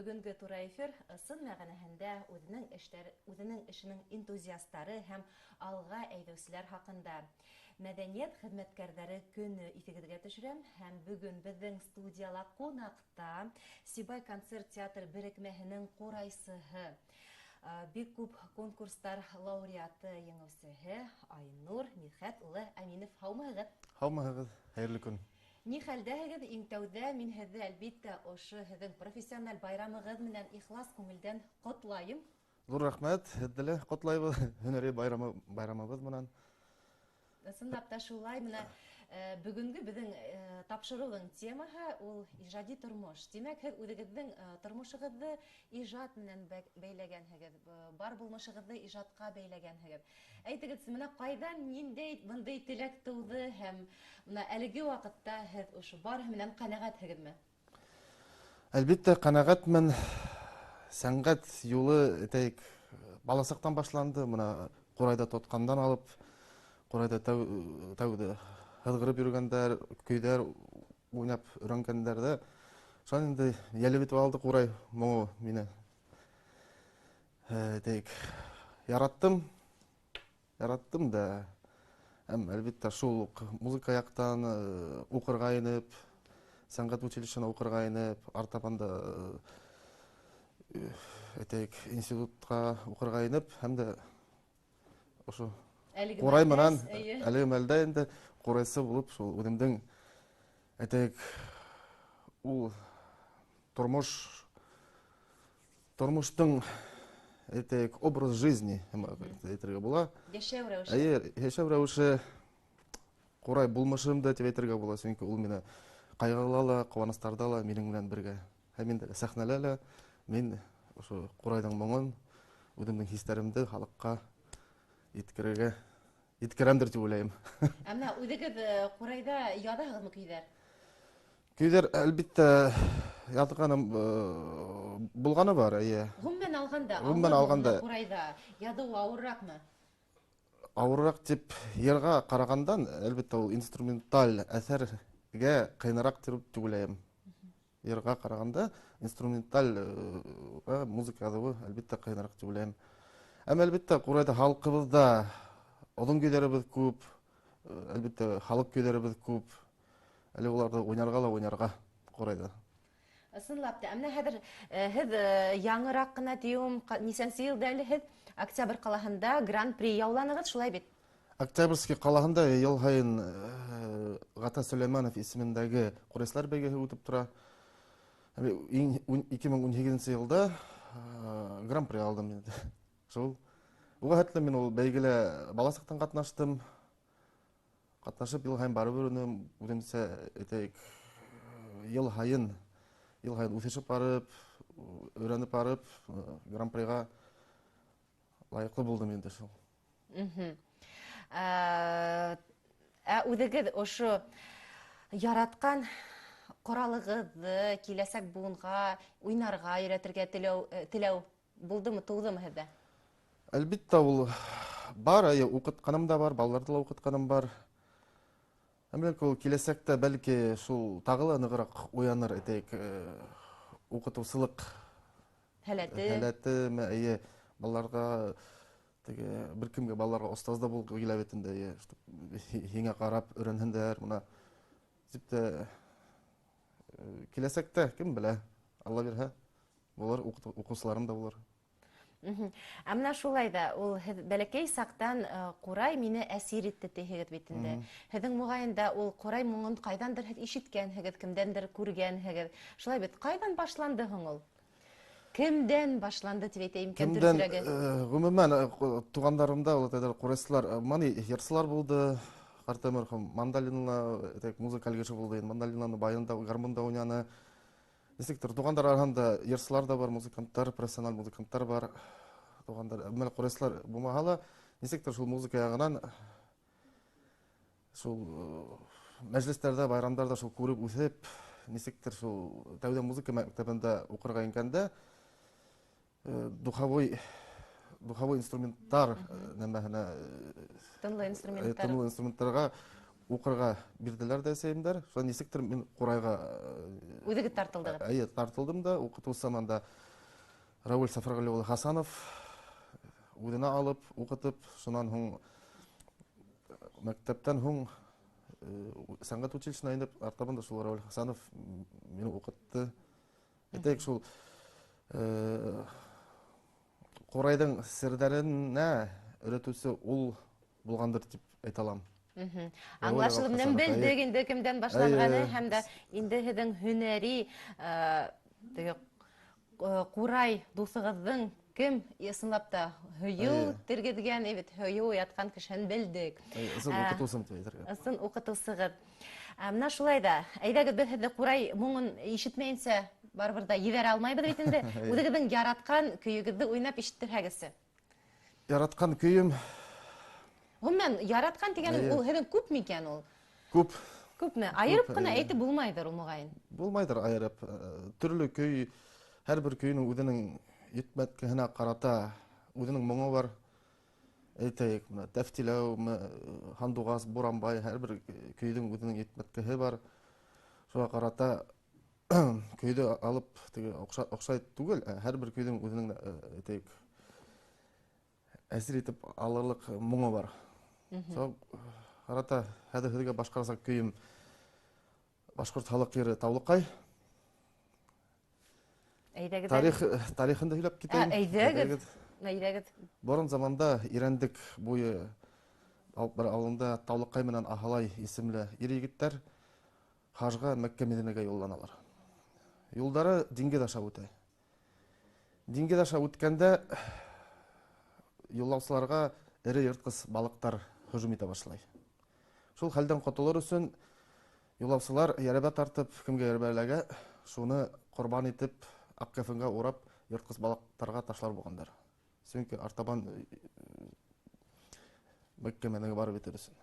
Бөгөнгө тура эфир ысын мәғәнәһендә үҙенең эштәр, үҙенең эшенең энтузиастары һәм алға әйҙәүселәр хаҡында. Мәҙәниәт хеҙмәткәрҙәре көнө иҫегеҙгә төшөрәм һәм бөгөн беҙҙең студияла ҡунаҡта Сибай концерт театр берекмәһенең ҡурайсыһы, бик күп конкурстар лауреаты, еңеүсеһе Айнур Мидхәт улы Әминев. Һаумыһығыҙ? Һаумыһығыҙ, хәйерле көн. Ни хәлдәһегеҙ? Иң тәүҙә мин һеҙҙе, әлбиттә, ошо һеҙҙең профессиональ байрамығыҙ менән ихлас күңелдән ҡотлайым. Ҙур рәхмәт, һеҙҙе лә ҡотлайбыҙ һөнәри байрамыбыҙ менән. Ысынлап та шулай, менә бөгөнгө беҙҙең тапшырыуҙың темаһы ул ижади тормош. Тимәк, һеҙ үҙегеҙҙең тормошоғоҙҙо ижад менән бәйләгәнһегеҙ, бар булмышығыҙҙы ижадҡа бәйләгәнһегеҙ. Әйтегеҙсе, менә ҡайҙан ниндәй бындай теләк тыуҙы һәм менә әлеге ваҡытта һеҙ ошо барыһы менән ҡәнәғәтһегеҙме? Әлбиттә, ҡәнәғәтмен. Сәнғәт юлы, әйтәйек, баласаҡтан башланды. Мына ҡурайҙа тотҡандан алып, ҡурайҙа тәүҙә һыҙғырып йөрөгәндәр, көйҙәр уйнап өйрәнгәндәр ҙә. Шунан инде йәлеп итеп алды ҡурай моңо мине. Әйтәйек, яраттым. Яраттым да. Һәм, әлбиттә, шул уҡ музыка яҡтан уҡырға инеп, сәнғәт училищеһына уҡырға инеп, артабан да, әйтәйек, институтҡа уҡырға инеп, һәм дә ошо ҡурай менән әлеге мәлдә инде ҡурайсы булып, шул үҙемдең, әйтәйек, ул тормоштоң, әйтәйек, образ жизни, әйтергә була. Йәшәү рәүеше. Эйе, йәшәү рәүеше, ҡурай булмышым да тип әйтергә була, сөнки ул мине ҡайғыла ла, ҡыуаныстарҙа ла минең менән бергә. Һәм инде сәхнәлә лә мин ошо ҡурайҙың моңон, үҙемдең хистәремде халыҡҡа еткерәмдер тип уйлайым. Ә менә үҙегеҙ ҡурайҙа яҙаһығыҙмы көйҙәр? Көйҙәр, әлбиттә, яҙғаным булғаны бар, эйе. Ғөмүмән алғанда, Ғөмүмән алғанда ҡурайҙа яҙыу ауырыраҡмы? Ауырыраҡ тип йырға ҡарағандан, әлбиттә, ул инструменталь әҫәргә ҡыйыныраҡ тип уйлайым. Йырға ҡарағанда инструменталь музыка яҙыуы, әлбиттә, ҡыйыныраҡ тип уйлайым. Әммә, әлбиттә, ҡурайҙа халҡыбыҙҙа оҙон көйҙәребеҙ күп, әлбиттә, халыҡ көйҙәребеҙ күп. Әле уларҙы уйнарға ла уйнарға ҡурайҙа. Ысынлап та, менә хәҙер һеҙ яңыраҡ ҡына тиеүем, нисәнсе йылда әле һеҙ Октябрь ҡалаһында гран-при яуланығыҙ, шулай бит? Октябрьский ҡалаһында йыл һайын Ғата Сөләймәнов исемендәге ҡурайсылар бәйгеһе үтеп тора. Ике мең ун һигеҙенсе йылда гран-при алдым инде. Шул. Уға хәтле мин ул бәйгелә баласаҡтан ҡатнаштым. Ҡатнашып йыл һайын барып йөрөнөм, үҙемсә, әйтәйек, йыл һайын үҫешеп барып, өйрәнеп барып, гран-приға лайыҡлы булдым инде шул. Ә үҙегеҙ ошо яратҡан ҡоралығыҙҙы киләсәк быуынға уйнарға өйрәтергә теләү булдымы, тыуҙымы һеҙҙә? Әлбиттә, ул бар, әйе, уҡытҡаным да бар, балаларҙы ла уҡытҡаным бар. Һәм бәлки ул киләсәктә, бәлки шул тағы ла нығыраҡ уяныр, әйтәйек, уҡытыусылыҡ һәләте. Һәләтеме, әйе, балаларға теге бер кемгә балаларға остаз да булып килә бит инде, әйе, чтоб һиңә ҡарап өйрәнһендәр, мына тип тә, киләсәктә кем белә, Алла бирһә, булыр, уҡыусыларым да булыр. Ә менә шулай да, ул һеҙ бәләкәй саҡтан ҡурай мине әсир итте тиһегеҙ бит инде. Һеҙҙең моғайын да ул ҡурай моңон ҡайҙандыр һеҙ ишеткәнһегеҙ, кемдәндер күргәнһегеҙ. Шулай бит, ҡайҙан башланды һуң ул? Кемдән башланды тип әйтәйем, кем Кемдән, дөрөҫөрәге? Ғөмүмән, туғандарымда ул әйтәләр, ҡурайсылар, мани йырсылар булды. Ҡартай мәрхүм мандолинала, әйтәйек, музыкаль кеше булды, мандолинаны баянда, гармунда уйнаны. Нисектер, туғандар араһында йырсылар да бар, музыканттар, профессиональ музыканттар бар. Туғандар, әммә ҡурайсылар булмаһа ла, нисектер шул музыка яғынан шул мәжлестәрҙә, байрамдарҙа шул күреп үҫеп, нисектер шул тәүҙә музыка мәктәбендә уҡырға ингәндә, духовой инструменттар нәмәһенә, Тынлы инструменттар. Тынлы инструменттарға Уҡырға бирҙеләр ҙә әсәйемдәр. Шунан нисектер мин ҡурайға үҙегеҙ тартылдығыҙ. Эйе, тартылдым да, уҡытыусым анда Рауил Сафарғали улы Хасанов үҙенә алып, уҡытып, шунан һуң мәктәптән һуң сәнғәт училищеһына инеп, артабан да шул Рауил Хасанов мине уҡытты. Әйтәйек, шул ҡурайҙың серҙәренә өйрәтеүсе ул булғандыр тип әйтә алам. Аңлашылып менән белдек инде кемдән башланғаны һәм дә инде һеҙҙең һөнәри теге ҡурай дуҫығыҙҙың кем ысынлап та һөйөү тергеҙгән, бит һөйөү уятҡан кешеһен белдек. Ысын уҡытыусым тип әйтергә. Ысын уҡытыусығыҙ. Мына шулай ҙа, әйҙәгеҙ беҙ һеҙҙе ҡурай моңон ишетмәйенсә барыбер ҙа ебәрә алмайбыҙ бит инде. Үҙегеҙҙең яратҡан көйөгөҙҙө уйнап ишеттерһәгеҙсе. Яратҡан көйөм. Ғөмүмән, яратҡан тигәнем ул һеҙҙең күп микән ул? Күп. Күпме? Айырып ҡына әйтеп булмайҙыр ул, моғайын. Булмайҙыр айырып. Төрлө көй, һәр бер көйнең үҙенең йөтмәткеһенә ҡарата үҙенең моңо бар. Әйтәйек, мына Тәфтиләү, Һандуғас, Буранбай, һәр бер көйҙөң үҙенең йөтмәткеһе бар. Шуға ҡарата көйҙө алып теге оҡшай түгел, һәр бер көйҙөң үҙенең, әйтәйек, әсир итеп алырлыҡ моңо бар. Шуға ҡарата хәҙер һеҙгә башҡарасаҡ көйөм башҡорт халыҡ йыры Таулыҡай. Әйҙәгеҙ. Тарихын да һөйләп китәйем. Әйҙәгеҙ. Әйҙәгеҙ. Борон заманда Ирәндек буйы бер ауылында Таулыҡай менән Аһалай исемле ир егеттәр хажға Мәккә Мәҙинәгә юлланалар. Юлдары диңгеҙ аша үтә. Диңгеҙ аша үткәндә юллаусыларға эре йыртҡыс балыҡтар һөжүм итә башлай. Шул хәлдән ҡотолор өсөн юлаусылар йәрәбә тартып, кемгә йәрәбә эләгә, шуны ҡорбан итеп, аҡ кәфенгә урап, йыртҡыс балыҡтарға ташлар булғандар. Сөнки артабан Мәккә Мәҙинәгә барып етер өсөн.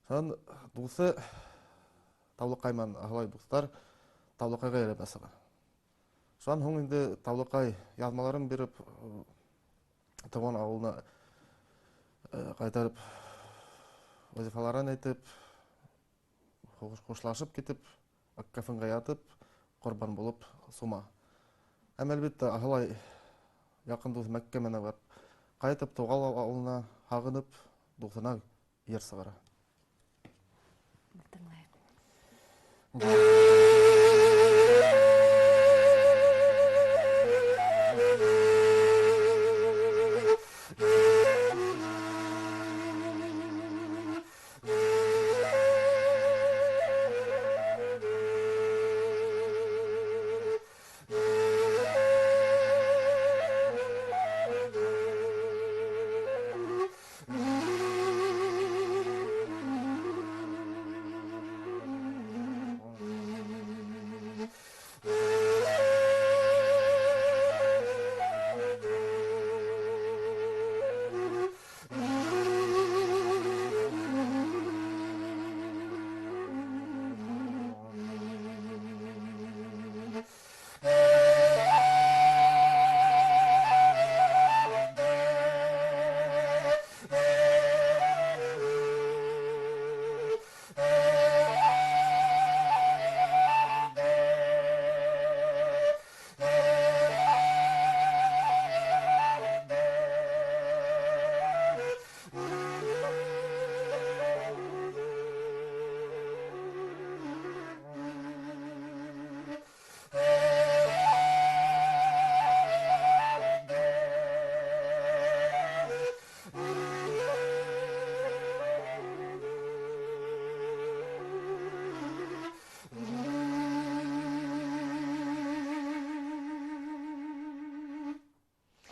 Шунан дуҫы Таулыҡай менән Аһалай дуҫтар Таулыҡайға йәрәбә сыға. Шунан һуң инде Таулыҡай яҙмаларын биреп, тыуған ауылына ҡайтарып, вазифаларын әйтеп, хушлашып китеп, аҡ кәфенгә ятып, ҡорбан булып сума. Һәм әлбиттә Аһалай яҡын дуҫ Мәккә менән барып, ҡайтып тыуған ауылына һағынып, дуҫына йыр сығара. Тыңлайыҡ.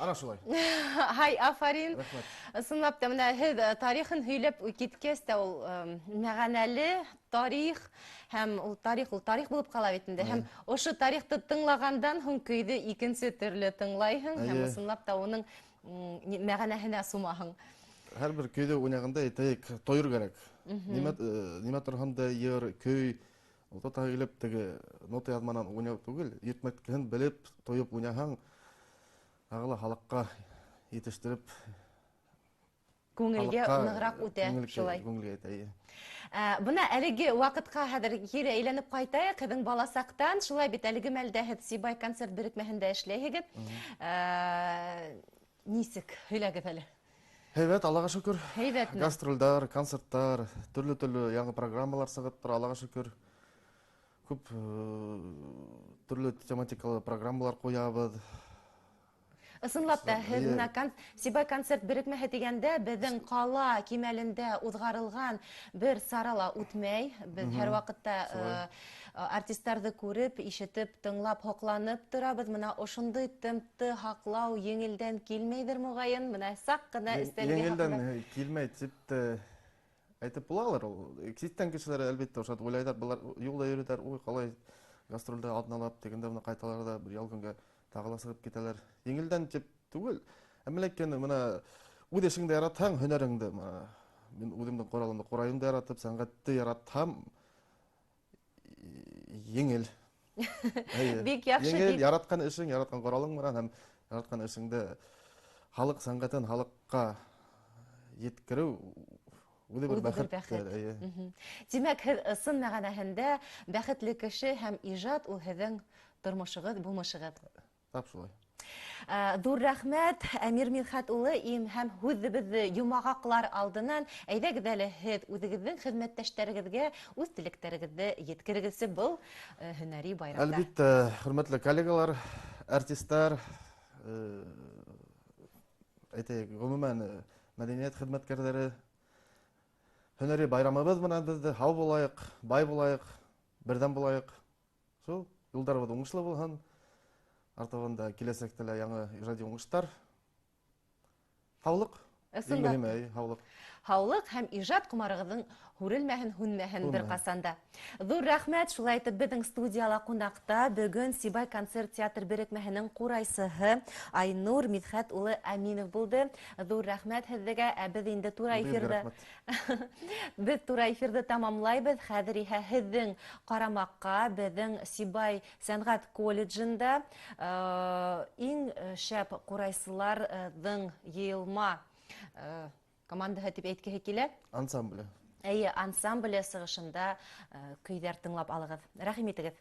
Ана шулай. Һай, афарин. Рәхмәт. Ысынлап та, мына һеҙ тарихын һөйләп киткәс тә ул мәғәнәле тарих һәм ул тарих, ул тарих булып ҡала бит инде. Һәм ошо тарихты тыңлағандан һуң көйҙө икенсе төрлө тыңлайһың һәм ысынлап та уның мәғәнәһенә сумаһың. Һәр бер көйҙө уйнағанда әйтәйек, тойор кәрәк. Нимә торһам да йыр, көй, ул тағы килеп теге нота яҙманан уйнау түгел, йөртмәткеһен белеп, тойоп уйнаһаң, тағы ла халыҡҡа етештереп Күңелгә нығыраҡ үтә, шулай. Күңелгә үтә, эйе. Бына әлеге ваҡытҡа хәҙер кире әйләнеп ҡайтайыҡ, һеҙҙең баласаҡтан, шулай бит әлеге мәлдә һеҙ Сибай концерт берекмәһендә эшләйһегеҙ. Нисек, һөйләгеҙ әле? Һәйбәт, Аллаға шөкөр. Һәйбәтме? Гастролдәр, концерттар, төрлө-төрлө яңы программалар сығып тора, Аллаға шөкөр. Күп төрлө тематикалы программалар ҡуябыҙ. Ысынлап та, һеҙ бына Сибай концерт берекмәһе тигәндә беҙҙең ҡала кимәлендә уҙғарылған бер сара ла үтмәй. Беҙ һәр ваҡытта артистарҙы күреп, ишетеп, тыңлап, һоҡланып торабыҙ. Бына ошондай темпты һаҡлау еңелдән килмәйҙер моғайын. Бына саҡ ҡына өҫтәлгә Еңелдән һаҡлап. килмәй тип тә әйтеп булалыр ул. Ситтән кешеләр әлбиттә ошат уйлайҙар, былар юлда йөрөйҙәр, уй, ҡалай гастролдә аҙналап тигәндә бына ҡайталар ҙа бер ял көнгә тағы ла сығып китәләр. Еңелдән тип түгел. Әммә ләкин бына үҙ эшеңде яратһаң, һөнәреңде, бына мин үҙемдең ҡоралымды, ҡурайымды яратып, сәнғәтте яратһам, еңел. Эйе. Бик яҡшы, Еңел, бик яратҡан эшең, яратҡан ҡоралың менән һәм яратҡан эшеңде халыҡ сәнғәтен халыҡҡа еткереү үҙе бер Үҙе бер бәхет, бәхет. эйе. Тимәк, һеҙ ысын мәғәнәһендә бәхетле кеше һәм ижад ул һеҙҙең тормошоғоҙ, булмышығыҙ. Тап шулай. Ҙур рәхмәт, Әмир Мидхәт улы, им һәм һүҙебеҙҙе йомғаҡлар алдынан әйҙәгеҙ әле һеҙ үҙегеҙҙең хеҙмәттәштәрегеҙгә үҙ теләктәрегеҙҙе еткерегеҙсе был һөнәри байрамда. Әлбиттә, хөрмәтле коллегалар, артистар, әйтәйек, ғөмүмән, мәҙәниәт хеҙмәткәрҙәре, һөнәри байрамыбыҙ менән беҙҙе һау булайыҡ, бай булайыҡ, берҙәм булайыҡ. Шул юлдарыбыҙ уңышлы булһын. Артабан да киләсәктә лә яңы ижади уңыштар. Һаулыҡ. Ысынлап. Иң мөһиме, әй, һаулыҡ. Һаулыҡ һәм ижад ҡомарығыҙҙың һүрелмәһен, һүнмәһен бер Һүнмәһен. ҡасан да. Ҙур рәхмәт, шулай итеп беҙҙең студияла ҡунаҡта бөгөн Сибай концерт театр берекмәһенең ҡурайсыһы Айнур Мидхәт улы Әминов булды. Ҙур рәхмәт һеҙгә. Ә беҙ инде тура Бик эфирҙа рәхмәт. Беҙ тура эфирҙы тамамлайбыҙ. Хәҙер иһә һеҙҙең ҡарамаҡҡа беҙҙең Сибай сәнғәт колледжында иң шәп ҡурайсыларҙың йыйылма командаһы тип әйткеһе килә. Ансамбле. Эйе, ансамбле сығышында көйҙәр тыңлап алығыҙ. Рәхим итегеҙ.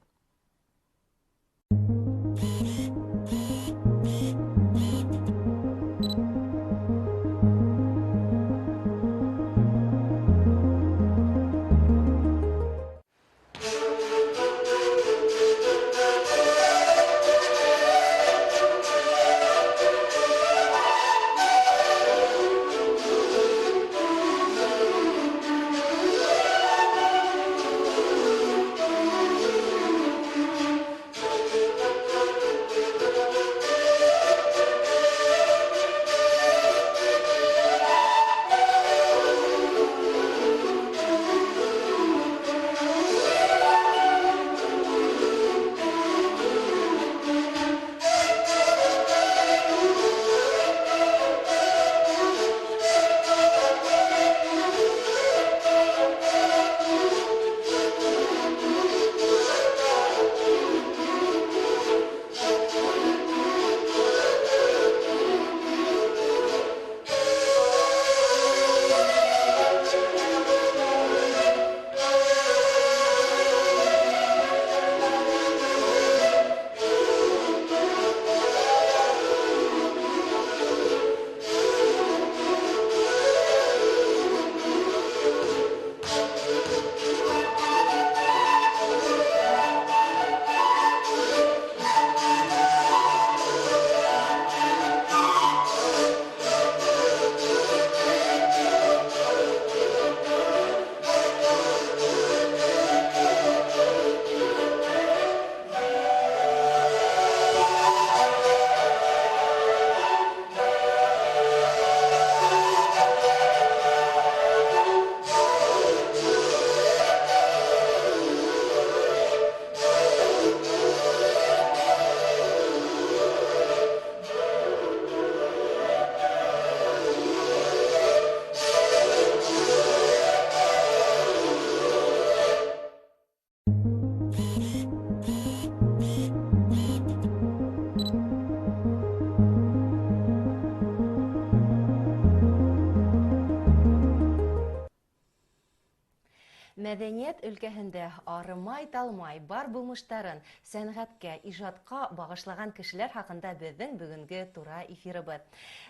Мәҙәниәт өлкәһендә арымай-талмай бар булмыштарын сәнғәткә, ижадҡа бағышлаған кешеләр хаҡында беҙҙең бөгөнгө тура эфирыбыҙ.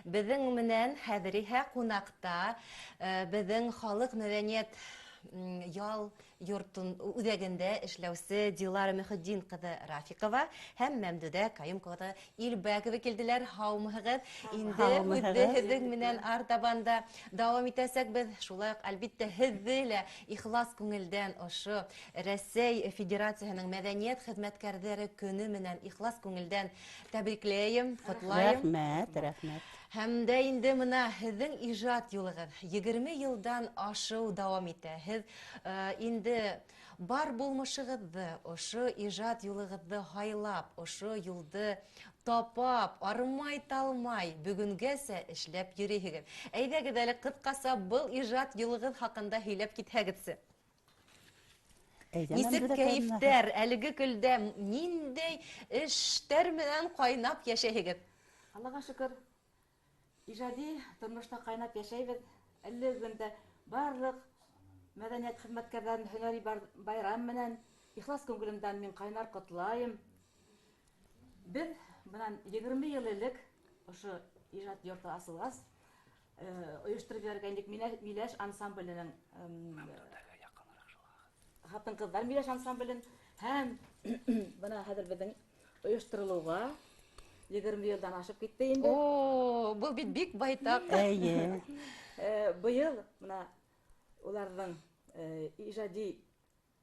Беҙҙең менән хәҙер иһә ҡунаҡта беҙҙең халыҡ мәҙәниәт ял йортон үҙәгендә эшләүсе Дилара Мөхетдин ҡыҙы Рафиҡова һәм Мәмдүдә Ҡайым ҡыҙы Илбәкова килделәр. Һаумыһығыҙ? Инде һүҙҙе һеҙҙең менән артабан да дауам итәсәкбеҙ. Шулай уҡ, әлбиттә, һеҙҙе лә ихлас күңелдән ошо Рәсәй Федерацияһының мәҙәниәт хеҙмәткәрҙәре көнө менән ихлас күңелдән тәбрикләйем, ҡотлайым. Рәхмәт, рәхмәт. Һәм дә инде мына һеҙҙең ижад юлығыҙ 20 йылдан ашыу дауам итә. Һеҙ инде бар булмышығыҙҙы, ошо ижад юлығыҙҙы һайлап, ошо юлды тапап, арымай-талмай бөгөнгәсә эшләп йөрөйһөгөҙ. Әйҙәгеҙ әле ҡыҫҡаса был ижад юлығыҙ хаҡында һөйләп китһәгеҙсе. Нисек кәйефтәр, әлеге көндә ниндәй эштәр менән ҡайнап йәшәйһегеҙ? Аллаға шөкөр, ижади тормошта ҡайнап йәшәйбеҙ. Әлеге көндә барлыҡ мәҙәниәт хеҙмәткәрҙәрен һөнәри байрам менән ихлас күңелемдән мин ҡайнар ҡотлайым. Беҙ бынан 20 йыл элек ошо ижад йорто асылғас, ойоштороп ебәргәйнек Миләш ансамбленең, ҡатын-ҡыҙҙар Миләш ансамблен, һәм бына хәҙер беҙҙең ойошторолоуға 20 йылдан ашып китте инде. О, был бит бик байтаҡ. Эйе. Быйыл бына уларҙың ижади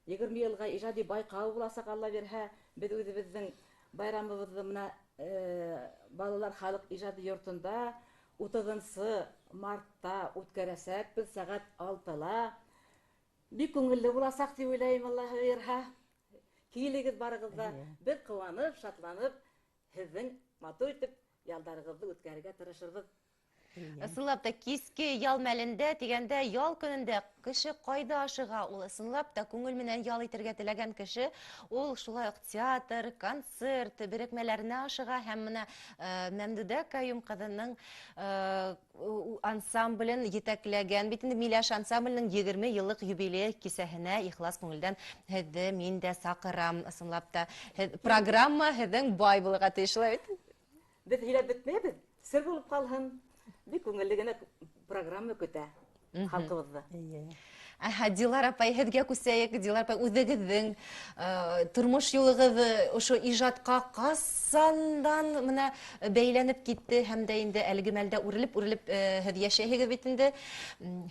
20 йылға ижади байҡау буласаҡ, Алла бирһә, беҙ үҙебеҙҙең байрамыбыҙҙы бына балалар халыҡ ижады йортонда 30 мартта үткәрәсәкбеҙ, сәғәт 6-ла. Бик күңелле буласаҡ тип уйлайым, Аллаһы бирһә. Килегеҙ барығыҙ ҙа, беҙ ҡыуанып, шатланып, һеҙҙең матур итеп ялдарығыҙҙы үткәрергә тырышырбыҙ. Ысынлап та киске ял мәлендә тигәндә, ял көнөндә кеше ҡайҙа ашыға, ул ысынлап та күңел менән ял итергә теләгән кеше, ул шулай уҡ театр, концерт берекмәләренә ашыға. Һәм бына Мәмдүдә Ҡайым ҡыҙының ансамблен етәкләгән бит инде Миләш ансамбленең 20 йыллыҡ юбилей кисәһенә ихлас күңелдән һеҙҙе мин дә саҡырам. Ысынлап та программа һеҙҙең бай булырға тейеш, шулай бит? Беҙ һөйләп бөтмәйбеҙ, сер булып ҡалһын. Бик күңелле генә программа көтә халҡыбыҙҙы. Әһә, Дилара апай, һеҙгә күсәйек. Дилара апай, үҙегеҙҙең тормош юлығыҙ ошо ижадҡа ҡасандан бына бәйләнеп китте һәм дә инде әлеге мәлдә үрелеп-үрелеп һеҙ йәшәйһегеҙ бит инде.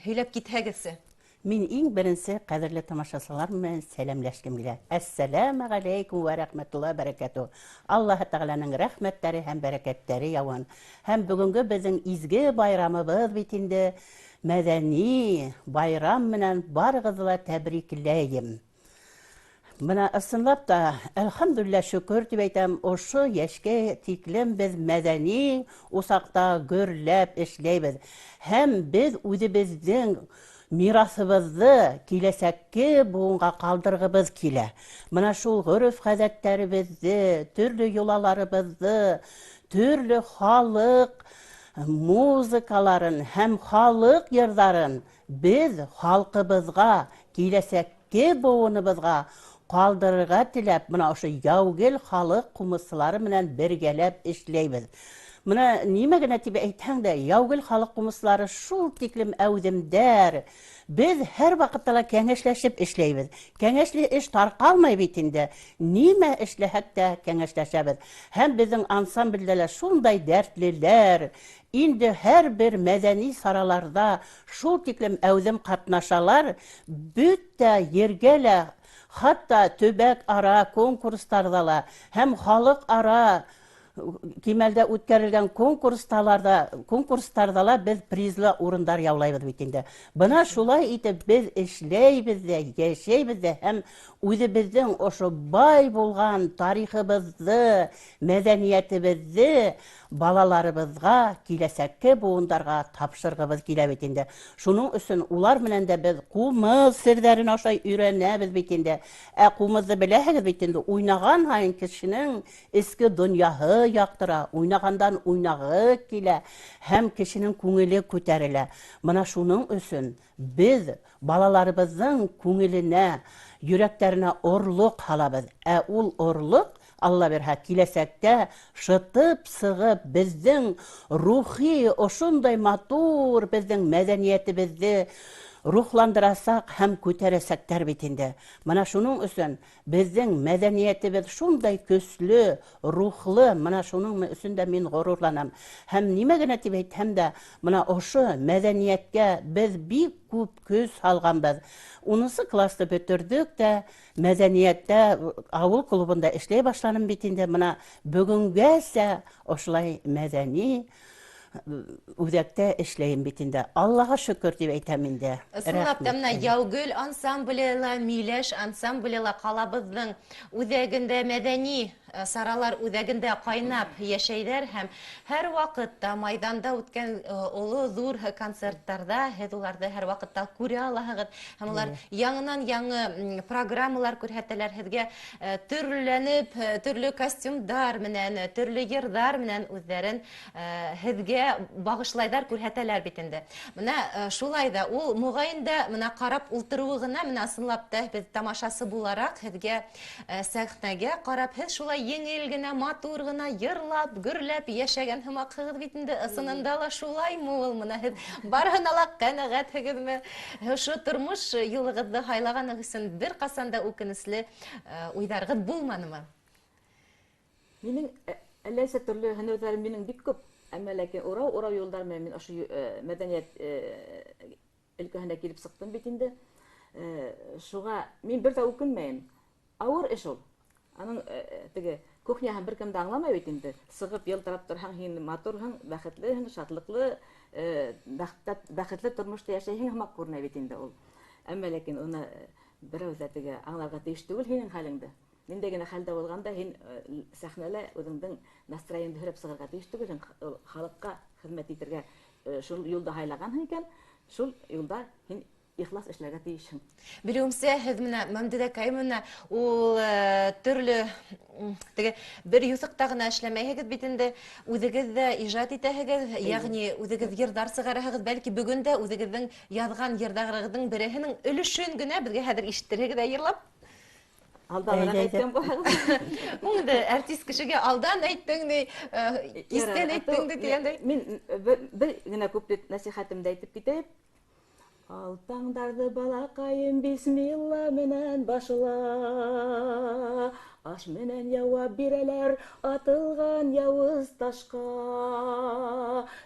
Һөйләп китһәгеҙсе. Мин иң беренсе ҡәҙерле тамашасылар менән сәләмләшкем килә. Әссәләмү ғәләйкүм вә рәхмәтуллаһи бәрәкәтүһ. Аллаһы Тәғәләнең рәхмәттәре һәм бәрәкәттәре яуын. Һәм бөгөнгө беҙҙең изге байрамыбыҙ бит инде, мәҙәни байрам менән барығыҙҙы ла тәбрикләйем. Бына ысынлап та, әлхәмдүлилләһ, шөкөр тип әйтәм, ошо йәшкә тиклем беҙ мәҙәни усаҡта гөрләп эшләйбеҙ. Һәм беҙ үҙебеҙҙең мираҫыбыҙҙы киләсәкке быуынға ҡалдырғыбыҙ килә. Бына шул ғөрөф-ғәҙәттәребеҙҙе, төрлө йолаларыбыҙҙы, төрлө халыҡ музыкаларын һәм халыҡ йырҙарын беҙ халҡыбыҙға, киләсәкке быуыныбыҙға ҡалдырырға теләп, бына ошо Яугил халыҡ ҡумыҙсылары менән бергәләп эшләйбеҙ. Бына нимә генә тип әйтһәң дә, Яугил халыҡ ҡумыҙсылары шул тиклем әүҙемдәр. Беҙ һәр ваҡытта ла кәңәшләшеп эшләйбеҙ. Кәңәшле эш тарҡалмай бит инде. Нимә эшләһәк тә кәңәшләшәбеҙ. Һәм беҙҙең ансамблдә лә шундай дәртлеләр. Инде һәр бер мәҙәни сараларҙа шул тиклем әүҙем ҡатнашалар. Бөтә ергә лә, хатта төбәк ара конкурстарҙа ла һәм халыҡ ара кимәлдә үткәрелгән конкурстарҙа ла беҙ призлы урындар яулайбыҙ бит инде. Бына шулай итеп беҙ эшләйбеҙ ҙә, йәшәйбеҙ ҙә һәм үҙебеҙҙең ошо бай булған тарихыбыҙҙы, мәҙәниәтебеҙҙе балаларыбыҙға, киләсәкке быуындарға тапшырғыбыҙ килә бит инде. Шуның өсөн улар менән дә беҙ ҡумыҙ серҙәрен ашай өйрәнәбеҙ бит инде. Ә ҡумыҙҙы беләһегеҙ бит инде, уйнаған һайын кешенең эске донъяһы яҡтыра, уйнағандан уйнағы килә һәм кешенең күңеле күтәрелә. Бына шуның өсөн беҙ балаларыбыҙҙың күңеленә Йөрәктәренә орлоҡ һалабыҙ. Ә ул орлоҡ, Алла бирһә, киләсәктә шытып сығып, беҙҙең рухи ошондай матур беҙҙең мәҙәниәтебеҙҙе рухландырасаҡ һәм күтәрәсәктәр бит инде. Мына шуның өсөн беҙҙең мәҙәниәтебеҙ шундай көслө, рухлы, мына шуның өсөн дә мин ғорурланам. Һәм нимә генә тип әйтһәм дә, мына ошо мәҙәниәткә беҙ бик күп көс һалғанбыҙ. 10 класты бөтөрҙөк тә, мәҙәниәттә ауыл клубында эшләй башланым бит инде. Мына бөгөнгәсә ошолай мәҙәни үҙәктә эшләйем бит инде. Аллаға шөкөр тип әйтәм инде. Ысынлап та, мына Яугөл ансамбле ла, Миләш ансамбле ла ҡалабыҙҙың үҙәгендә, мәҙәни саралар үҙәгендә ҡайнап йәшәйҙәр һәм һәр ваҡытта майҙанда үткән оло ҙур концерттарҙа һеҙ уларҙы һәр ваҡытта күрә алаһығыҙ һәм улар яңынан яңы программалар күрһәтәләр һеҙгә, төрләнеп, төрлө костюмдар менән, төрлө йырҙар менән үҙҙәрен һеҙгә бағышлайҙар, күрһәтәләр бит инде. Мына шулай ҙа ул моғайын да мына ҡарап ултырыуы ғына, мына ысынлап та беҙ тамашасы булараҡ һеҙгә сәхнәгә ҡарап, һеҙ шулай еңел генә, матур ғына йырлап, гөрләп йәшәгән һымаҡһығыҙ бит инде. Ысынында ла шулаймы ул? Мына һеҙ барыһына ла ҡәнәғәтһегеҙме? Ошо тормош юлығыҙҙы һайлағанығыҙ өсөн бер ҡасан да үкенесле уйҙарығыҙ булманымы? Минең әллә нисә төрлө һөнәрҙәрем минең бик күп, әммә ләкин урау-урау юлдар менән мин ошо мәҙәниәт өлкәһенә килеп сыҡтым бит инде. Шуға мин бер ҙә үкенмәйем. Ауыр эш ул. Аның теге кухняһын бер кем дә аңламай бит инде. Сығып йылтырап торһаң, һин матурһың, бәхетлеһең, шатлыҡлы, бәхетле тормошта йәшәйһең һымаҡ күренә бит инде ул. Әммә ләкин уны берәү ҙә теге аңларға тейеш түгел һинең хәлеңде. Ниндәй генә хәлдә булғанда һин сәхнәлә үҙеңдең настроениеңде һөрәп сығырға тейеш түгелһең. Ул халыҡҡа хеҙмәт итергә шул юлда һайлағанһың икән, шул юлда һин ихлас эшләргә тейешһең. Белеүемсә, һеҙ менә Мәмдүҙә Каюмовна ул төрлө теге бер юҫыҡта ғына эшләмәйһегеҙ бит инде, үҙегеҙ ҙә ижад итәһегеҙ, йәғни үҙегеҙ йырҙар сығараһығыҙ, бәлки бөгөн дә үҙегеҙҙең яҙған йырҙарығыҙҙың береһенең өлөшөн генә беҙгә хәҙер ишеттерһегеҙ ҙә йырлап. Алдан әйткән булһағыҙ. Инде артист кешегә алдан әйттең ни, кистән әйттең дә тигәндәй. Мин бер генә күплек нәсихәтемде әйтеп китәйем. Алтаңдарҙы балаҡайым бисмилла менән башла. Аш менән яуап бирәләр атылған яуыз ташҡа.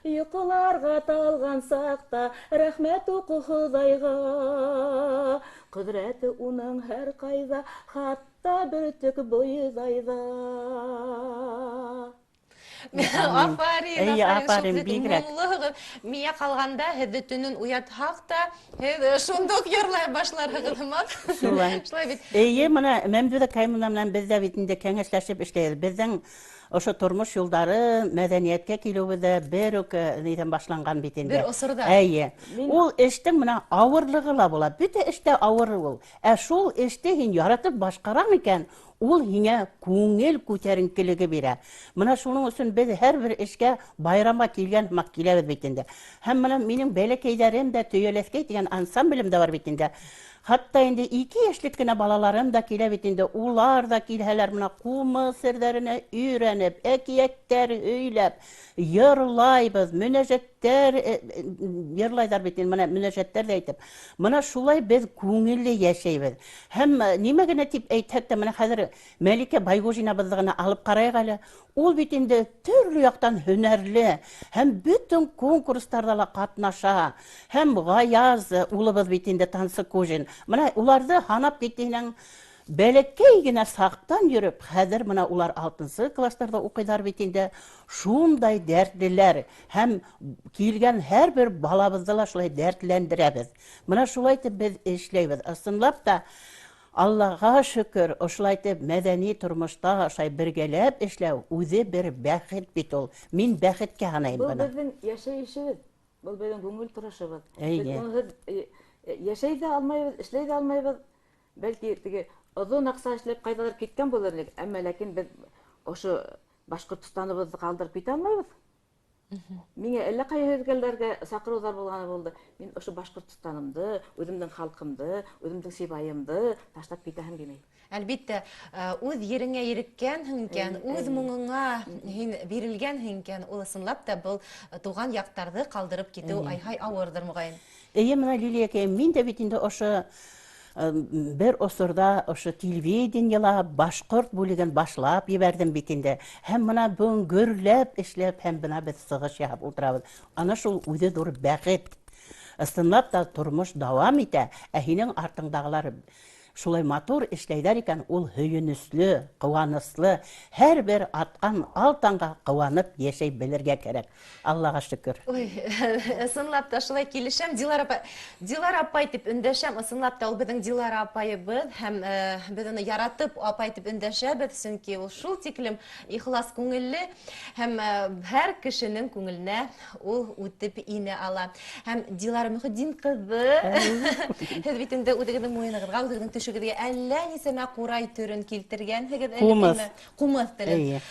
Йоҡоларға талған саҡта рәхмәт уҡы Хоҙайға. Ҡөҙрәте уның һәр ҡайҙа, хатта бөртөк бойҙайҙа. Афарин, афарин, бигерәк. Миңә ҡалғанда һеҙҙе төнөн уятһаҡ та, һеҙ шундуҡ йырлай башларһығыҙ һымаҡ. Шулай. Шулай бит. Эйе, мына Мәмдүҙә Каюмовна менән беҙ ҙә бит инде кәңәшләшеп эшләйбеҙ. Беҙҙең ошо тормош юлдары мәҙәниәткә килеүебеҙ бер үк ниҙән башланған бит инде. Бер осорҙа. Эйе. Ул эштең мына ауырлығы ла була. Бөтә эштә ауыр ул. Ә шул эште һин яратып башҡараң икән, ул һиңә күңел күтәренкелеге бирә. Мына шуның өсөн беҙ һәр бер эшкә байрамға килгән һымаҡ киләбеҙ бит инде. Һәм мына минең бәләкәйҙәрем дә, Төйәләҫкәй тигән ансамблем дә бар бит инде. Хатта инде 2 йәшлек кенә балаларым да килә бит инде. Улар ҙа килһәләр мына ҡумыҙ серҙәренә өйрәнеп, әкиәттәр һөйләп, йырлайбыҙ, мөнәжәттәр йырлайҙар бит инде, мына мөнәжәттәр ҙә әйтеп. Мына шулай беҙ күңелле йәшәйбеҙ. Һәм нимә генә тип әйтһәк тә, мына хәҙер Мәликә Байгужинабыҙҙы ғына алып ҡарайыҡ әле. Ул бит инде төрлө яҡтан һөнәрле һәм бөтөн конкурстарҙа ла ҡатнаша. Һәм Ғаяз улыбыҙ бит инде Тансыкужин. Мына уларҙы һанап китһәң, бәләкәй генә саҡтан йөрөп, хәҙер мына улар 6 класстарҙа уҡыйҙар бит инде. Шундай дәртлеләр һәм килгән һәр бер балабыҙҙы ла шулай дәртләндерәбеҙ. Мына шулай итеп беҙ эшләйбеҙ. Ысынлап та Аллаға шөкөр, ошолай итеп мәҙәни тормошта ошолай бергәләп эшләү үҙе бер бәхет бит ул. Мин бәхеткә һанайым Был быны. беҙҙең йәшәйешебеҙ, был беҙҙең күңел торошобоҙ. Эйе. Беҙ унһыҙ йәшәй ҙә алмайбыҙ, эшләй ҙә алмайбыҙ. Бәлки теге оҙон аҡса эшләп ҡайҙалыр киткән булыр инек, әммә ләкин беҙ ошо Башҡортостаныбыҙҙы ҡалдырып китә алмайбыҙ. Миңә әллә ҡайһы өлкәләргә саҡырыуҙар булғаны булды. Мин ошо Башҡортостанымды, үҙемдең халҡымды, үҙемдең Сибайымды ташлап китәһем килмәй. Әлбиттә, үҙ ереңә иреккәнһең икән, үҙ моңоңа һин бирелгәнһең икән, ул ысынлап та был туған яҡтарҙы ҡалдырып китеү айһай ауырҙыр, моғайын. Эйе, мына Лилиәкәйем, мин дә бит инде ошо бер осорҙа ошо телевидениела башҡорт бүлеген башлап ебәрҙем бит инде. Һәм мына бөгөн гөрләп эшләп, һәм бына беҙ сығыш яһап ултырабыҙ. Ана шул үҙе ҙур бәхет. Ысынлап та тормош дауам итә, ә һинең артыңдағылар шулай матур эшләйҙәр икән, ул һөйөнөслө, ҡыуаныслы, һәр бер атҡан ал таңға ҡыуанып йәшәй белергә кәрәк. Аллаға шөкөр. Ой, ысынлап та шулай килешәм. Дилара апай, Дилара апай тип өндәшәм, ысынлап та ул беҙҙең Дилара апайыбыҙ һәм беҙ уны яратып апай тип өндәшәбеҙ, сөнки ул шул тиклем ихлас күңелле һәм һәр кешенең күңеленә ул үтеп инә ала. Һәм Дилара Мөхетдин ҡыҙы, һеҙ бит инде үҙегеҙҙең муйынығыҙға, үҙегеҙҙең төшөгөҙгә әллә нисәмә ҡурай төрөн килтергәнһегеҙ, Ҡумыҙ. Ҡумыҙ телен. Эйе.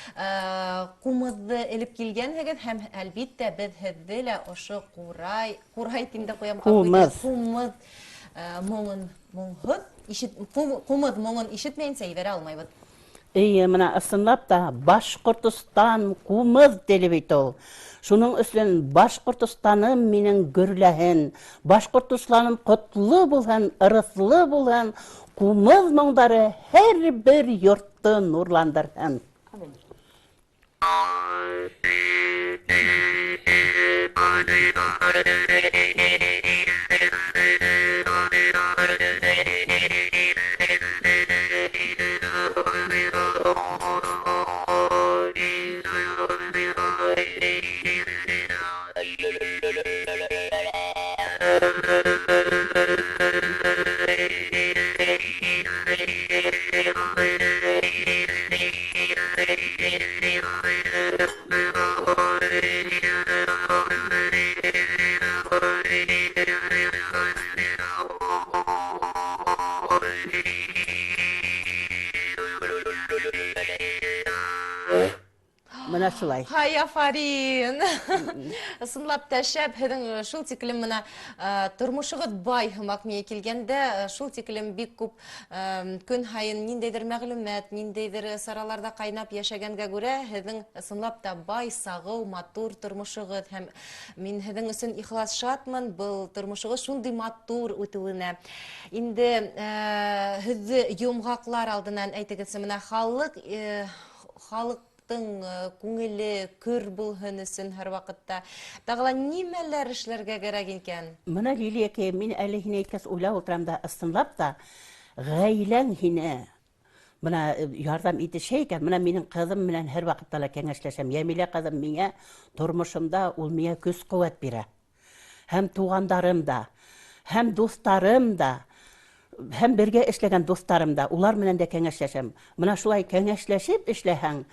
Ҡумыҙҙы элеп килгәнһегеҙ һәм әлбиттә беҙ һеҙҙе лә ошо ҡурай, ҡурай тим дә ҡуям, Ҡумыҙ. Ҡумыҙ, моңон, моңһоҙ, ишет, ҡумыҙ моңон ишетмәйенсә ебәрә алмайбыҙ. Эйе, мына ысынлап та Башҡортостан ҡумыҙ теле бит ул. Шуның өсөн Башҡортостаным минең гөрләһен, Башҡортостаным ҡотло булһын, ырыҫлы булһын, ҡумыҙ моңдары һәр бер йортто нурландырһын. Амин. Мына шулай. Һай, афарин! Ысынлап та шәп, һеҙҙең шул тиклем мына тормошоғоҙ бай һымаҡ миңә килгәндә, шул тиклем бик күп көн һайын ниндәйҙер мәғлүмәт, ниндәйҙер сараларҙа ҡайнап йәшәгәнгә күрә, һеҙҙең ысынлап та бай, сағыу, матур тормошоғоҙ. Һәм мин һеҙҙең өсөн ихлас шатмын, был тормошоғоҙ шундай матур үтеүенә. Инде һеҙҙе йомғаҡлар алдынан әйтегеҙсе, мына халыҡ күңеле көр булһын өсөн һәр ваҡытта. Тағы ла нимәләр эшләргә кәрәк икән? Мына Лилиәкәй, мин әле һине әйткәс уйлап ултырам да, ысынлап та ғаиләң һине мына ярҙам итешә икән. Мына минең ҡыҙым менән һәр ваҡытта ла кәңәшләшәм. Йәмилә ҡыҙым миңә тормошомда ул миңә көс ҡеүәт бирә. Һәм туғандарым да, һәм дуҫтарым да, һәм бергә эшләгән дуҫтарым да, улар менән дә кәңәшләшәм. Мына шулай кәңәшләшеп эшләһәң,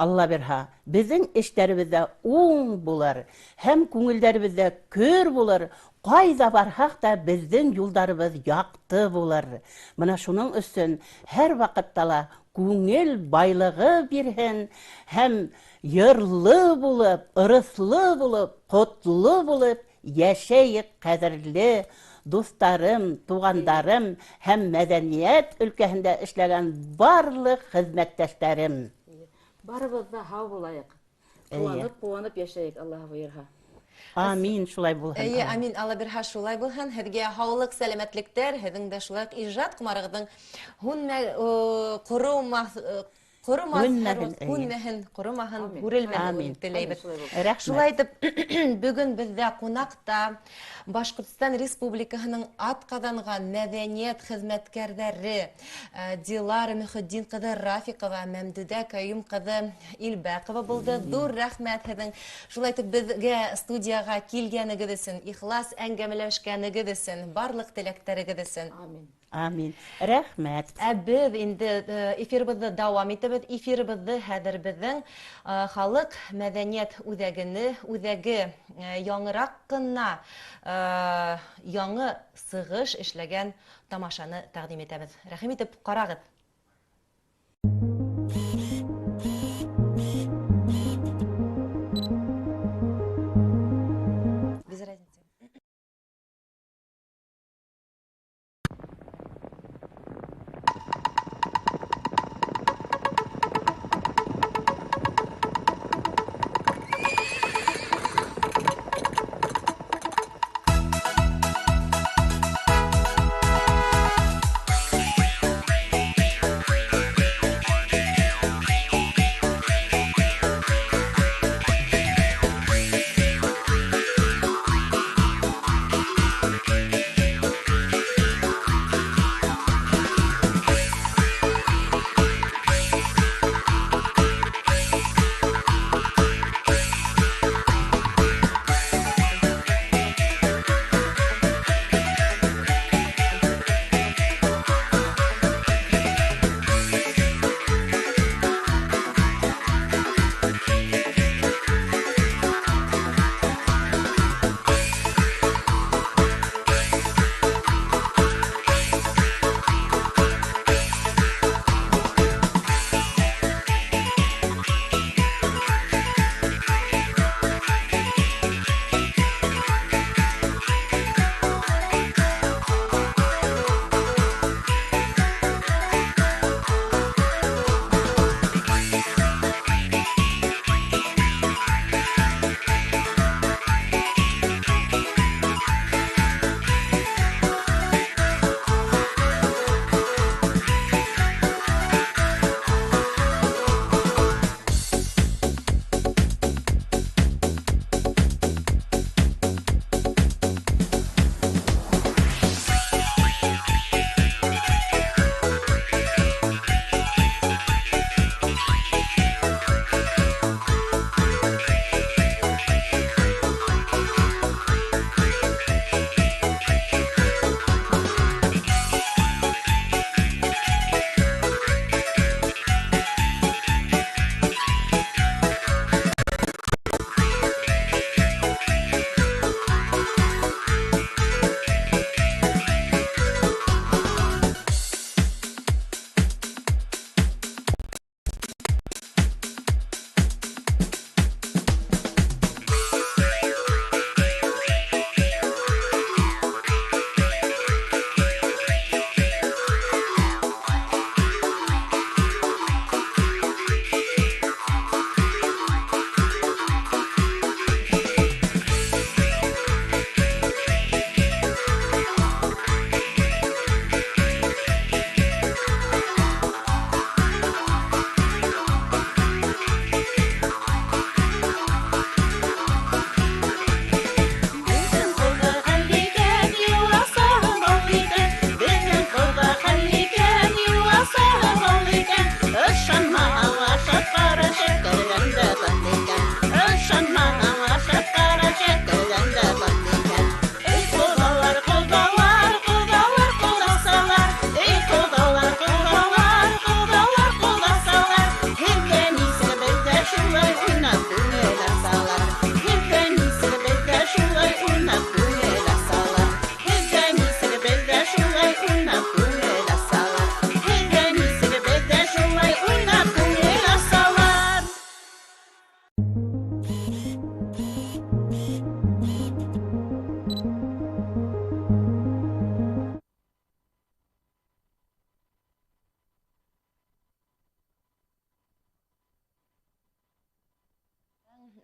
Алла бирһә, беҙҙең эштәребеҙҙә уң булыр, һәм күңелдәребеҙҙә көр булыр, ҡайҙа барһаҡ та беҙҙең юлдарыбыҙ яҡты булыр. Мына шуның өсөн һәр ваҡытта ла күңел байлығы бирһен, һәм йырлы булып, ырыҫлы булып, ҡотло булып йәшәйек, ҡәҙерле дуҫтарым, туғандарым һәм мәҙәниәт өлкәһендә эшләгән барлыҡ хеҙмәттәштәрем. Барыбыҙ ҙа һау булайыҡ. Эйе. Ҡыуанып, ҡыуанып йәшәйек, Аллаһ бойорһа. Амин, шулай булһын. Эйе, амин, Алла бирһә, шулай булһын. Һеҙгә һаулыҡ, сәләмәтлектәр, һеҙҙең дә шулай уҡ ижад ҡомарығыҙҙың ҡоромаҫ, Һүнмәһен, эйе. һүнмәһен, ҡоромаһын, Амин. һүрелмәһен Амин. теләйбеҙ. Амин, шулай булһын. Рәхмәт. Шулай итеп, бөгөн беҙҙә ҡунаҡта Башҡортостан Республикаһының атҡаҙанған мәҙәниәт хеҙмәткәрҙәре Дилара Мөхетдин ҡыҙы Рафиҡова, Мәмдүдә Ҡәйүм ҡыҙы Илбәҡова булды. Ҙур рәхмәт һеҙҙең шулай итеп беҙгә студияға килгәнегеҙ өсөн, ихлас әңгәмәләшкәнегеҙ өсөн, барлыҡ теләктәрегеҙ өсөн. Амин. Амин. Рәхмәт. Ә беҙ инде эфирыбыҙҙы дауам итәбеҙ. Эфирыбыҙҙы хәҙер беҙҙең халыҡ мәҙәниәт үҙәге яңыраҡ ҡына яңы сығыш эшләгән тамашаны тәҡдим итәбеҙ. Рәхим итеп ҡарағыҙ.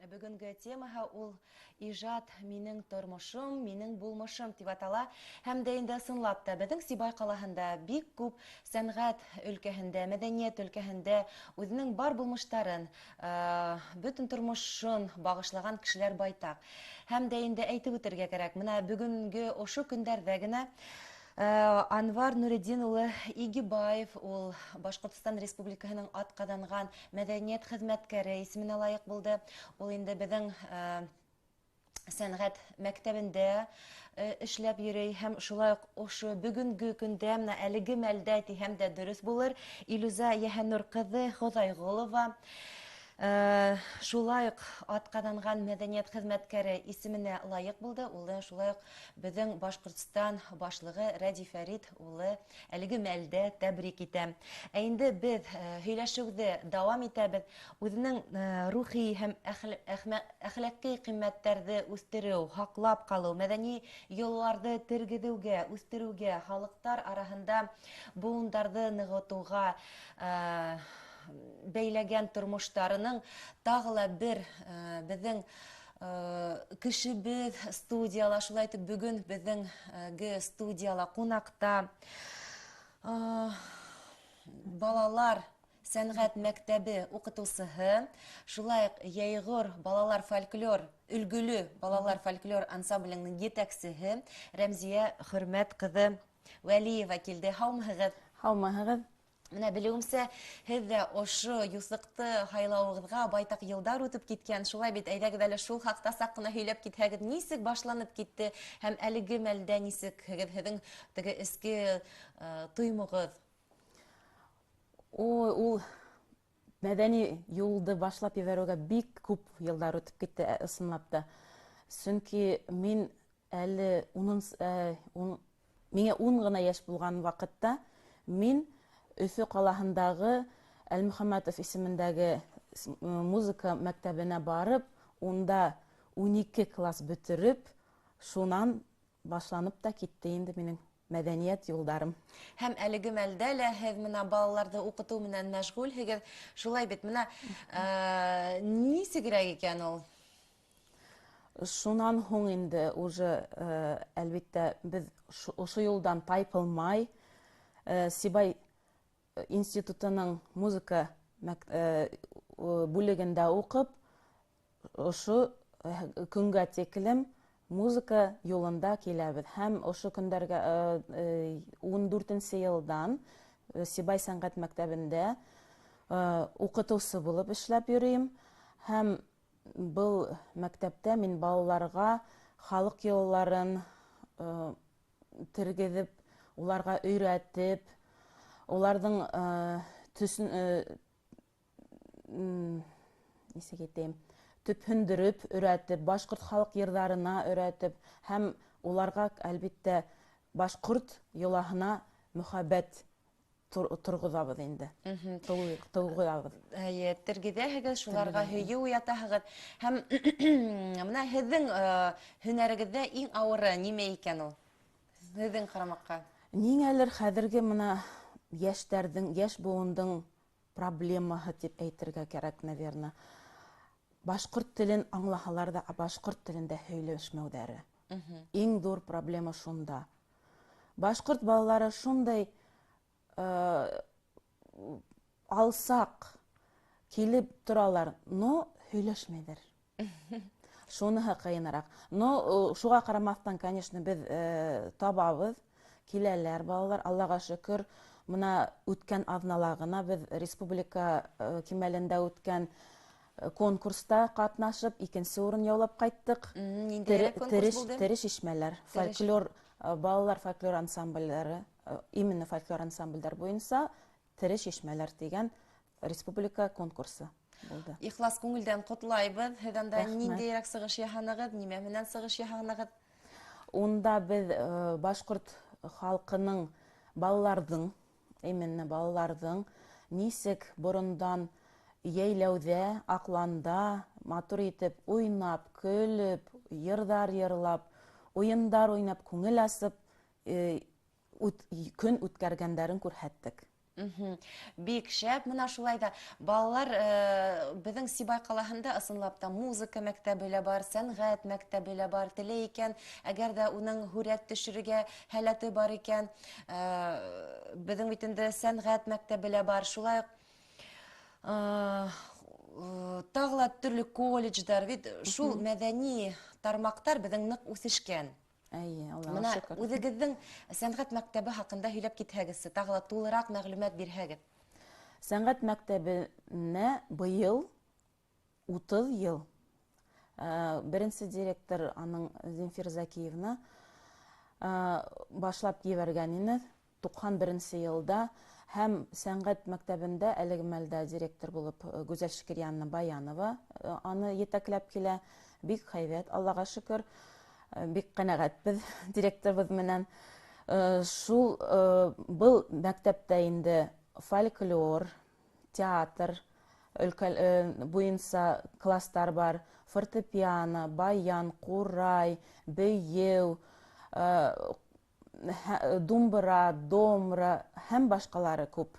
Бөгөнгө темаһы ул ижад минең тормошом, минең булмышым тип атала. Һәм дә инде ысынлап та беҙҙең Сибай ҡалаһында бик күп сәнғәт өлкәһендә, мәҙәниәт өлкәһендә үҙенең бар булмыштарын, бөтөн тормошон бағышлаған кешеләр байтаҡ. Һәм дә инде әйтеп үтергә кәрәк, бына бөгөнгө ошо көндәрҙә генә Анвар Нуретдин улы Игибаев ул Башҡортостан Республикаһының атҡаҙанған мәҙәниәт хеҙмәткәре исеменә лайыҡ булды. Ул инде беҙҙең сәнғәт мәктәбендә эшләп йөрөй һәм шулай уҡ ошо бөгөнгө көндә менә әлеге мәлдә тиһәм дә дөрөҫ булыр. Илүзә Йәһәннур ҡыҙы Хоҙайғолова шулай уҡ атҡаҙанған мәҙәниәт хеҙмәткәре исеменә лайыҡ булды. Ул шулай уҡ беҙҙең Башҡортостан башлығы Рәди Фәрит улы әлеге мәлдә тәбрик итә. Ә инде беҙ һөйләшеүҙе дауам итәбеҙ. Үҙенең рухи һәм әхлаҡи ҡиммәттәрҙе үҫтереү, һаҡлап ҡалыу, мәҙәни йолаларҙы тергеҙеүгә, үҫтереүгә, халыҡтар араһында быуындарҙы нығытыуға бәйләгән тормоштарының тағы ла бер беҙҙең кешебеҙ студияла, шулай итеп бөгөн беҙҙең студияла ҡунаҡта балалар сәнғәт мәктәбе уҡытыусыһы, шулай уҡ Йәйғор балалар фольклор, өлгөлө балалар фольклор ансамблінің етәксеһе Рәмзиә Хөрмәт ҡыҙы Вәлиева килде. Һаумыһығыҙ? Һаумыһығыҙ. Менә белеүемсә, һеҙ ҙә ошо юҫыҡты һайлауығыҙға байтаҡ йылдар үтеп киткән. Шулай бит, әйҙәгеҙ әле шул хаҡта саҡ ҡына һөйләп китһәгеҙ, нисек башланып китте һәм әлеге мәлдә нисек һеҙҙең теге эске тоймоғоҙ? Ой, ул мәҙәни юлды башлап ебәреүгә бик күп йылдар үтеп китте, ысынлап та. Сөнки мин әле миңә 10 ғына йәш булған ваҡытта мин Өфө ҡалаһындағы Әлмөхәмәтов исемендәге музыка мәктәбенә барып, унда 12 класс бөтөрөп, шунан башланып та китте инде минең мәҙәниәт юлдарым. Һәм әлеге мәлдә лә һеҙ бына балаларҙы уҡытыу менән мәшғүлһегеҙ. Шулай бит, бына нисегерәк икән ул? Шунан һуң инде уже, әлбиттә, беҙ ошо юлдан тайпылмай, Сибай институтының музыка бүлегендә уҡып, ошо көнгә тиклем музыка юлында киләбеҙ. Һәм ошо көндәргә, 14 йылдан Сибай сәнғәт мәктәбендә уҡытыусы булып эшләп йөрөйөм. Һәм был мәктәптә мин балаларға халыҡ йолаларын тергеҙеп, уларға өйрәтеп, уларҙың төсөн, нисек әйтәйем, төпһөндөрөп өйрәтеп, башҡорт халыҡ йырҙарына өйрәтеп, һәм уларға, әлбиттә, башҡорт йолаһына мөхәббәт торғоҙабыҙ инде. Тыуғыҙабыҙ. Эйе, тергеҙәһегеҙ, шуларға һөйөү уятаһығыҙ. Һәм бына һеҙҙең һөнәрегеҙҙә иң ауыры нимә икән ул? Һеҙҙең ҡарамаҡҡа. Ниңәлер хәҙерге бына йәштәрҙең, йәш быуындың проблемаһы тип әйтергә кәрәк, наверно. Башҡорт телен аңлаһалар ҙа, башҡорт телендә һөйләшмәүҙәре. Иң ҙур проблема шунда. Башҡорт балалары шундай алсаҡ килеп торалар, но һөйләшмәйҙәр. Шуныһы ҡыйыныраҡ. Но шуға ҡарамаҫтан, конечно, беҙ табабыҙ, киләләр балалар, Аллаға шөкөр. Бына үткән аҙнала ғына беҙ республика кимәлендә үткән конкурста ҡатнашып, икенсе урын яулап ҡайттыҡ. Ниндәйерәк конкурс булды? Тере шишмәләр, фольклор, балалар фольклор ансамбльдәре, именно фольклор ансамбльдәр буйынса Тере шишмәләр тигән республика конкурсы булды. Ихлас күңелдән ҡотлайбыҙ. Һеҙ анда Рәхмәт. ниндәйерәк сығыш яһанығыҙ, нимә менән сығыш яһанығыҙ? Унда беҙ башҡорт халҡының, балаларҙың, именно балаларҙың нисек борондан йәйләүҙә, аҡланда матур итеп уйнап, көлөп, йырҙар йырлап, уйындар уйнап, күңел асып, көн үткәргәндәрен күрһәттек. Бик шәп, мына шулай да балалар, беҙҙең Сибай ҡалаһында ысынлап та музыка мәктәбе лә бар, сәнғәт мәктәбе лә бар. Теләй икән, әгәр ҙә уның һүрәт төшөрөргә һәләте бар икән, беҙҙең бит инде сәнғәт мәктәбе лә бар. Шулай уҡ тағы ла төрлө колледждар, бит шул мәҙәни тармаҡтар беҙҙең ныҡ үҫешкән. Әйе, Аллаға Мына шөкөр. үҙегеҙҙең сәнғәт мәктәбе хаҡында һөйләп китһәгеҙсе, тағы ла тулыраҡ мәғлүмәт бирһәгеҙ. Сәнғәт мәктәбенә быйыл 30 йыл. Беренсе директор аның Земфира Закиевна, башлап ебәргән ине туҡһан беренсе йылда, һәм сәнғәт мәктәбендә әлеге мәлдә директор булып Гүзәл Шикерьяновна Баянова аны етәкләп килә. Бик һәйбәт, Аллаға шөкөр. Бик ҡәнәғәтбеҙ директорыбыҙ менән. Шул был мәктәптә инде фольклор, театр өлкә буйынса класстар бар, фортепиано, баян, ҡурай, бейеү, думбыра, домра һәм башҡалары күп.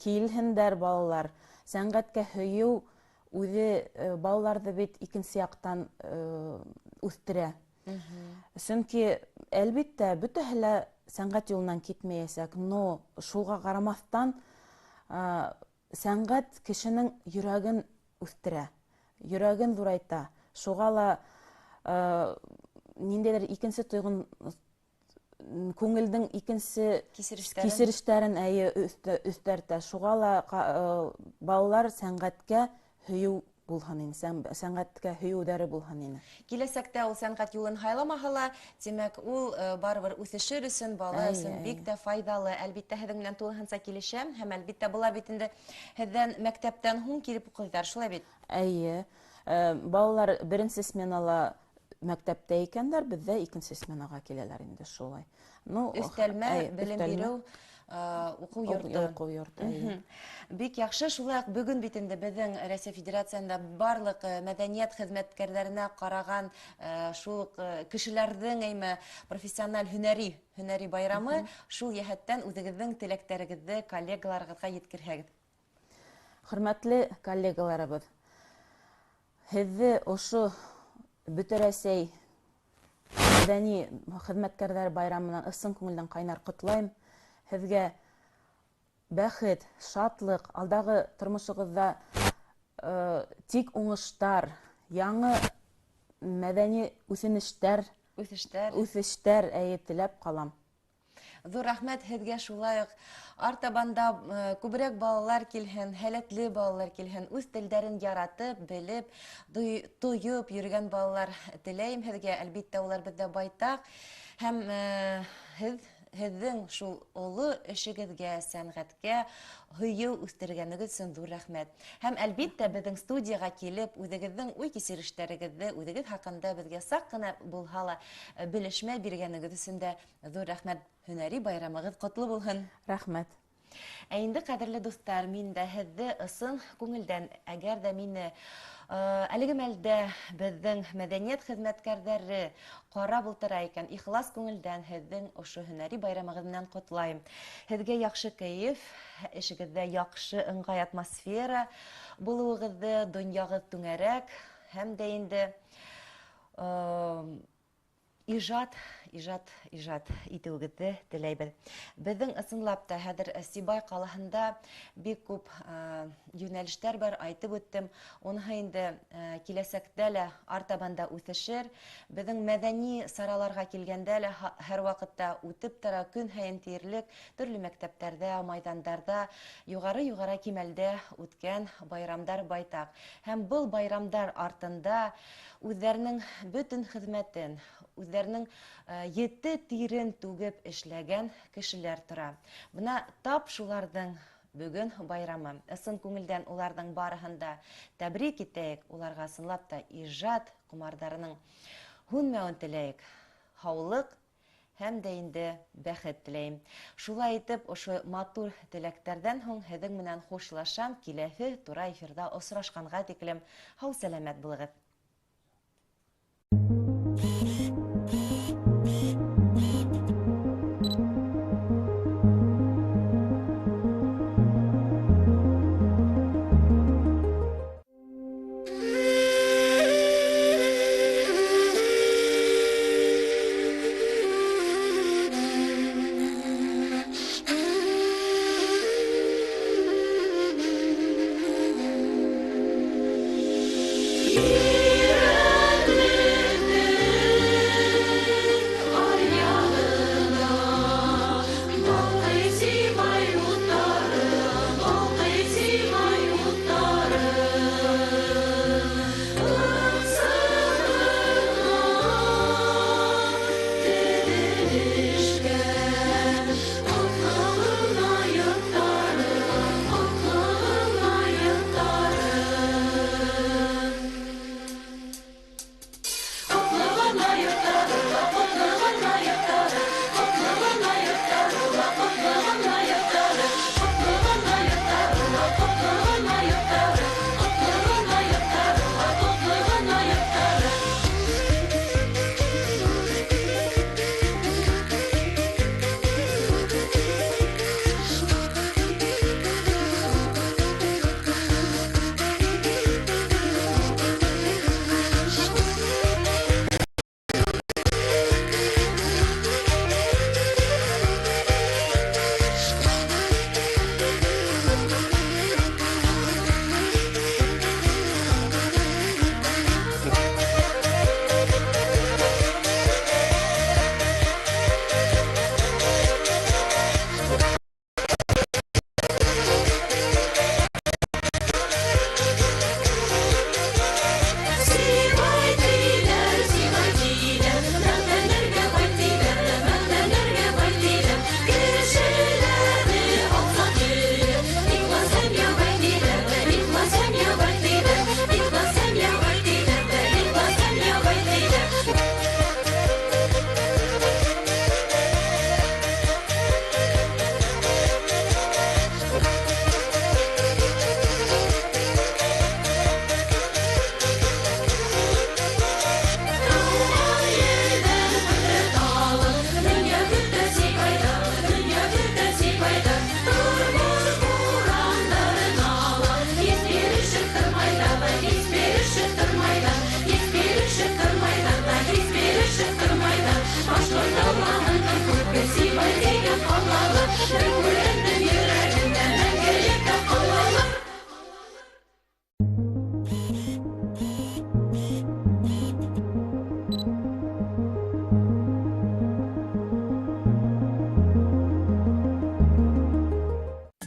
Килһендәр балалар. Сәнғәткә һөйөү үҙе балаларҙы бит икенсе яҡтан үҫтерә. Сөнки, әлбиттә, бөтәһе лә сәнғәт юлынан китмәйәсәк, но шуға ҡарамаҫтан, сәнғәт кешенең йөрәген үҫтерә, йөрәген ҙурайта. Шуға ла, ниндәйҙер икенсе тойғон, күңелдең икенсе Кисерештәрен. кисерештәрен, әйе, өҫтәртә. Шуға ла балалар сәнғәткә һөйөү булһын ине, сәнғәткә һөйөүҙәре булһын ине. Киләсәктә ул сәнғәт юлын һайламаһа ла, тимәк, ул барыбер үҫешер өсөн, бала өсөн бик тә файҙалы. Әлбиттә, һеҙҙең менән тулыһынса килешәм, һәм әлбиттә, була бит инде һеҙҙән мәктәптән һуң килеп уҡыйҙар, шулай бит? Әйе. Балалар беренсе сменала мәктәптә икәндәр, беҙҙә икенсе сменаға киләләр инде шулай. Ну, Өҫтәлмә белем өҫтәлмә. биреү, уҡыу йорто. Уҡыу йорто, әйе. Бик яҡшы, шулай уҡ бөгөн бит инде беҙҙең Рәсәй Федерацияһында барлыҡ мәҙәниәт хеҙмәткәрҙәренә ҡараған, шул уҡ кешеләрҙең әймә профессиональ һөнәри байрамы, шул йәһәттән үҙегеҙҙең теләктәрегеҙҙе коллегаларығыҙға еткерһәгеҙ. Хөрмәтле коллегаларыбыҙ, һеҙҙе ошо Бөтә Рәсәй мәҙәни хеҙмәткәрҙәр байрамынан ысын күңелдән ҡайнар ҡотлайым. Һеҙгә бәхет, шатлыҡ, алдағы тормошоғоҙҙа тик уңыштар, яңы мәҙәни үҫенештәр, Үҫештәр. үҫештәр, әйе, теләп ҡалам. Ҙур рәхмәт һеҙгә, шулай уҡ артабанда күберәк балалар килһен, һәләтле балалар килһен, үҙ телдәрен яратып, белеп, тойоп йөрөгән балалар теләйем һеҙгә. Әлбиттә, улар беҙҙә байтаҡ. Һәм һеҙҙең шул оло эшегеҙгә, сәнғәткә һөйөү үҫтергәнегеҙ өсөн ҙур рәхмәт. Һәм әлбиттә, беҙҙең студияға килеп, үҙегеҙҙең уй-кисерештәрегеҙҙе, үҙегеҙ хаҡында беҙгә саҡ ҡына булһа ла белешмә биргәнегеҙ өсөн дә ҙур рәхмәт. Һөнәри байрамығыҙ ҡотло булһын. Рәхмәт. Ә инде, ҡәҙерле дуҫтар, мин дә һеҙҙе ысын күңелдән, әгәр ҙә мине әлеге мәлдә беҙҙең мәҙәниәт хеҙмәткәрҙәре ҡарап ултыра икән, ихлас күңелдән һеҙҙең ошо һөнәри байрамығыҙ менән ҡотлайым. Һеҙгә яҡшы кәйеф, эшегеҙҙә яҡшы ыңғай атмосфера булыуығыҙҙы, донъяғыҙ түңәрәк һәм дә инде ижад, ижад, ижад итеүегеҙҙе теләйбеҙ. Беҙҙең ысынлап та хәҙер Сибай ҡалаһында бик күп йүнәлештәр бар, айтып үттем. Уныһы инде киләсәктә лә артабан да үҫешер. Беҙҙең мәҙәни сараларға килгәндә лә һәр ваҡытта үтеп тора, көн һайын тиерлек төрлө мәктәптәрҙә, майҙандарҙа юғары-юғары кимәлдә үткән байрамдар байтаҡ. Һәм был байрамдар артында үҙҙәренең бөтөн хеҙмәтен, үҙҙәренең ете тирен түгеп эшләгән кешеләр тора. Бына тап шуларҙың бөгөн байрамы. Ысын күңелдән уларҙың барыһын да тәбрик итәйек, уларға ысынлап та ижад ҡомарҙарының һүнмәүен теләйек. Һаулыҡ һәм дә инде бәхет теләйем. Шулай итеп, ошо матур теләктәрҙән һуң һеҙҙең менән хушлашам. Киләһе тура эфирҙа осрашҡанға тиклем һау-сәләмәт булығыҙ.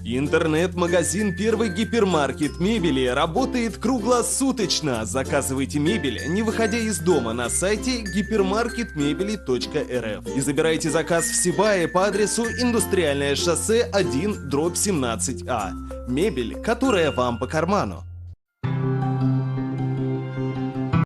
Интернет-магазин «Первый гипермаркет мебели» работает круглосуточно. Заказывайте мебель, не выходя из дома, на сайте гипермаркетмебели.рф и забирайте заказ в Сибае по адресу Индустриальное шоссе 1/17А. Мебель, которая вам по карману.